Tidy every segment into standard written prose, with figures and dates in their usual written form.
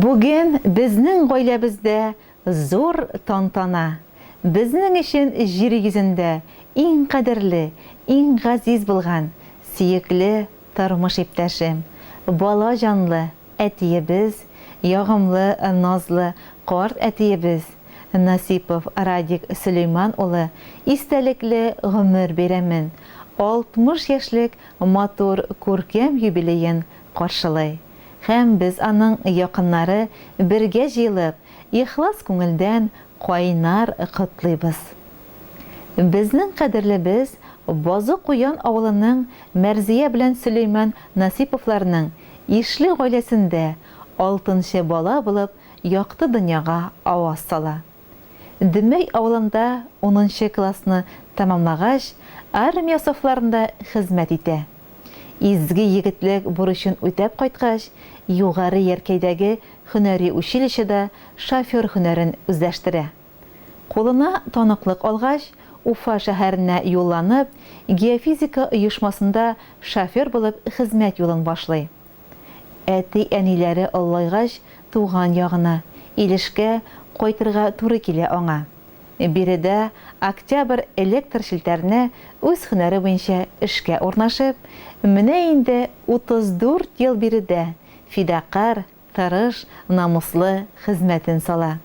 Бүген безнең гаиләбездә зур тантана. Безнең өчен җир йөзендә иң кадерле, иң газиз булган, сөекле тормыш иптәшем, бала җанлы әтиебез, ягымлы, назлы карт әтиебез Насипов Радик Сөләйман улы истәлекле гомер бәйрәмен, 60 яшьлек матур күркәм юбилеен каршылый. Һәм без аның якыннары бергә җыелып, ихлас күңелдән кайнар котлыйбыз. Безнең кадерлебез Базы Куян авылының Мәрзия белән Сөләйман Насиповларның ишле гаиләсендә алтынчы бала булып якты дөньяга аваз сала. Дөмәй авылында унынчы классны тәмамлагач, армия сафларында хезмәт итә. Изге егетлек бурычын үтәп кайткач, Югары Яркәйдәге һөнәри училищеда шофер һөнәрен үзләштерә. Кулына таныклык алгач, Уфа шәһәренә юлланып, геофизика оешмасында шофер булып хезмәт юлын башлый. Әти-әниләре олылайгач, туган ягына, Илешкә кайтырга туры килә аңа. Биредә Октябрь электр челтәренә үз һөнәре буенча эшкә урнашып, менә инде 34 ел биредә фидакарь, тырыш, намуслы хезмәтен сала.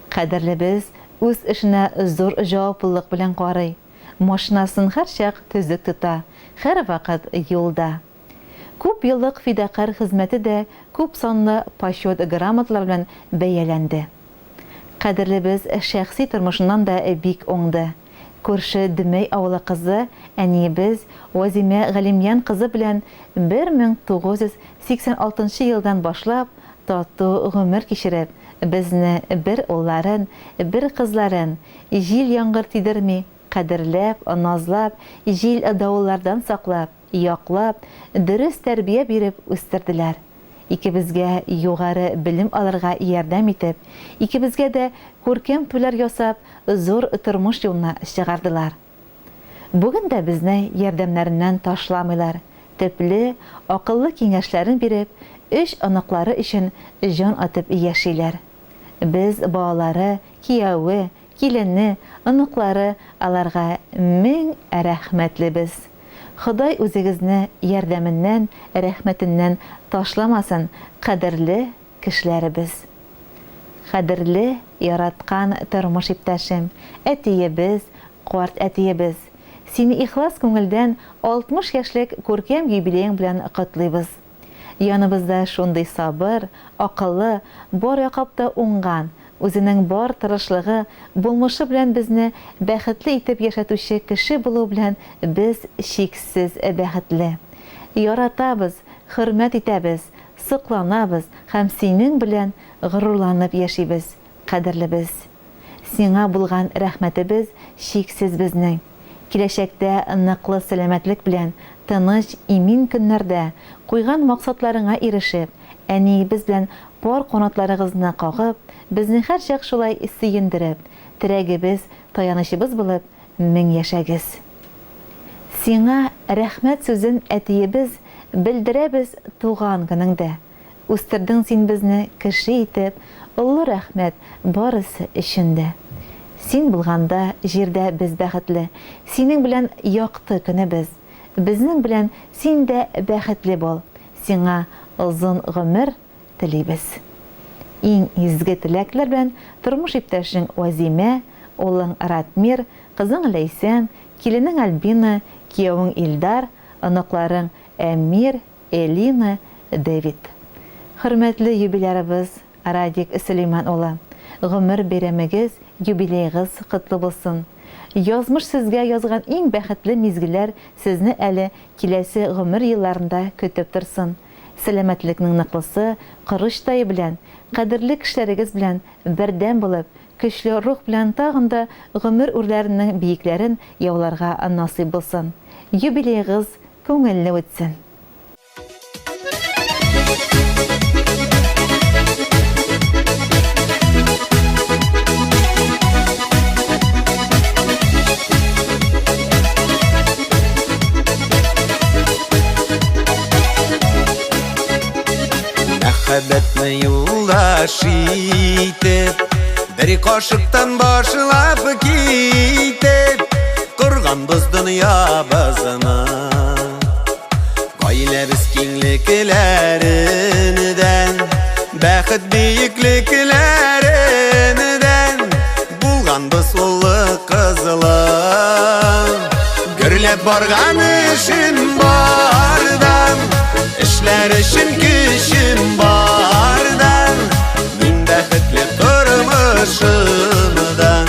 Кадерлебез үз эшенә зур җаваплылык белән карый, машинасын һәрчак төзек тота, һәрвакыт юлда. Күп еллык фидакарь хезмәте дә күп санлы Почет грамоталар белән бәяләнде. Кадерлебез шәхси тормышыннан да бик уңды. Күрше Дөмәй авылы кызы, әниебез Вазимә Галимьян кызы белән 1986 нчы елдан башлап тату гомер кичереп, безне бер улларын, бер кызларын, җил-яңгыр тидерми, кадерләп, назлап, җил-давыллардан саклап, яклап, дөрес тәрбия биреп үстерделәр. Икебезгә югары белем алырга ярдәм итеп, икебезгә дә күркәм туйлар ясап, зур тормыш юлына чыгардылар. Бүген дә безне ярдәмнәреннән ташламыйлар, төпле, акыллы киңәшләрен биреп, өч оныклары өчен җан атып яшиләр. Без, балалары, кияве, килене, оныклары аларга мең рәхмәтлебез. Ходай үзегезне ярдәменнән, рәхмәтеннән ташламасын, кадерле кешеләребез. Кадерле, яраткан тормыш иптәшем, әтиебез, карт әтиебез! Сине ихлас күңелдән 60 яшьлек күркәм юбилеең белән котлыйбыз. Яныбызда шундый сабыр, акыллы, бар яклап та уңган, үзенең бар тырышлыгы, булмышы белән безне бәхетле итеп яшәтүче кеше булуы белән без чиксез бәхетле. Яратабыз, хөрмәт итәбез, сокланабыз һәм синең белән горурланып яшибез, кадерлебез. Сиңа булган рәхмәтебез чиксез безнең. Киләчәктә ныклы сәламәтлек белән, тыныч, имин көннәрдә, куйган максатларыңа ирешеп, әниебез белән пар канатларыгызны кагып, безне һәрчак шулай сөендереп, терәгебез, таянычыбыз булып, мең яшәгез. Сиңа рәхмәт сүзен, әтиебез, белдерәбез туган көнеңдә. Үстердең син безне кеше итеп, Олы рәхмәт барысы өчен дә. Син булганда җирдә без бәхетле, Синең белән якты көнебез. Безнең белән син дә бәхетле бул, Сиңа озын гомер телибез. Иң изге теләкләр белән тормыш иптәшең Вазимә, улың Ратмир, кызың Ләйсән, киленең Альбина, киявең Илдар, оныкларың Әмир, Элина, Дэвид. Хөрмәтле юбилярыбыз Радик Сөләйман улы, гомер бәйрәмегез, юбилеегыз котлы булсын! Язмыш сезгә язган иң бәхетле мизгелләр сезне әле киләсе гомер елларында көтеп торсын. Сәламәтлекнең ныклысы, корычтае белән, кадерле кешеләрегез белән бердәм булып, көчле рух белән тагын да гомер үрләренең биекләрен яуларга насыйп булсын. Юбилеегыз Күңелле үтсен! Мәхәббәтне юлда. Юлдаш итеп, бер кашыктан башлап китеп, корганбыз дөньябызны. Гаиләбез киңлекләреннән, бәхет биеклекләреннән, булганбыз улы кызлы. Гөрләп барган эшем бардан, эшләр өчен көчем бардан, мин бәхетле тормышымдан,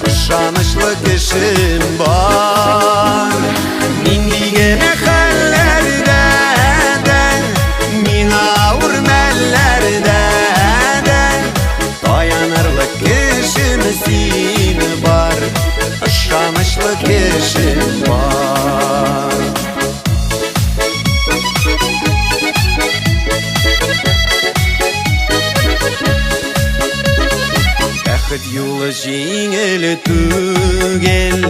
ышанычлы кешем бар. Нинди генә хәлләрдә дә, миңа авыр мәлләрдә дә, таянырлык кешем син бар, ышанычлы кешем бар. Бәхет юлы җиңел түгел,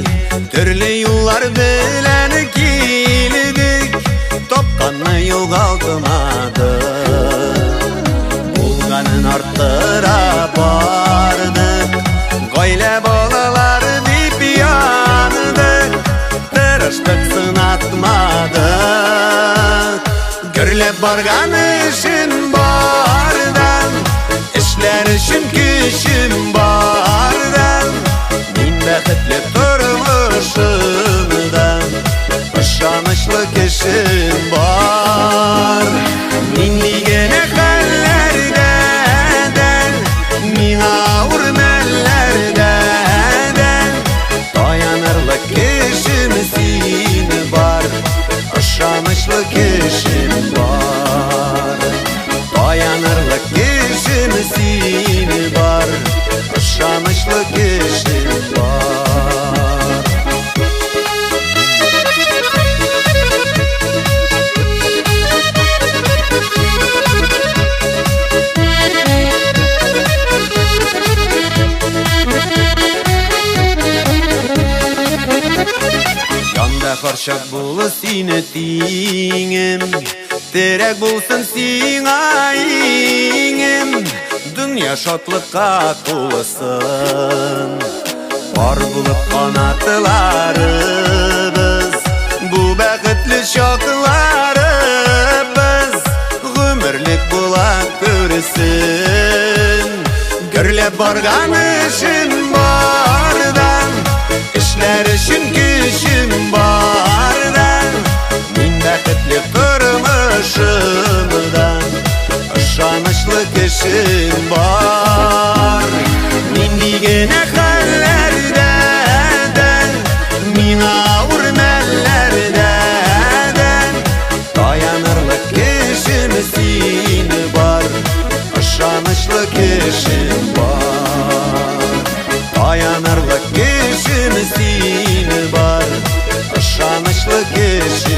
төрле юллар белән килдек, тапканны югалтмадык, булганын арттыра бардык, гаилә балалар дип яндык, тырыштык, сынатмадык. Гөрләп барган эшем бардан, эшләр өчен көчем бардан, мин бәхетле тормышымдан, ышанычлы кешем бар. Нинди генә хәлләрдә дә, миңа авыр мәлләрдә дә, таянырлык кешем син бар, ышанычлы кешем бар. Таянырлык кешем син бар, ышанычлы кешем бар. Янда һәрчак булы сине тиңем, терәк булсын сиңа иңем, дөнья шатлыкка тулысын. Пар булып канатларыбыз, бу бәхетле чакларыбыз гомерлек була күрсен. Гөрләп барган эшем бардан, эшләр өчен көчем бардан, мин бәхетле тормышымдан, ышанычлы кешем бар. Нинди генә хәлләрдә дә, миңа авыр мәлләрдә дә, таянырлык кешем син бар, ышанычлы кешем бар. Таянырлык кешем син бар, ышанычлы кешем.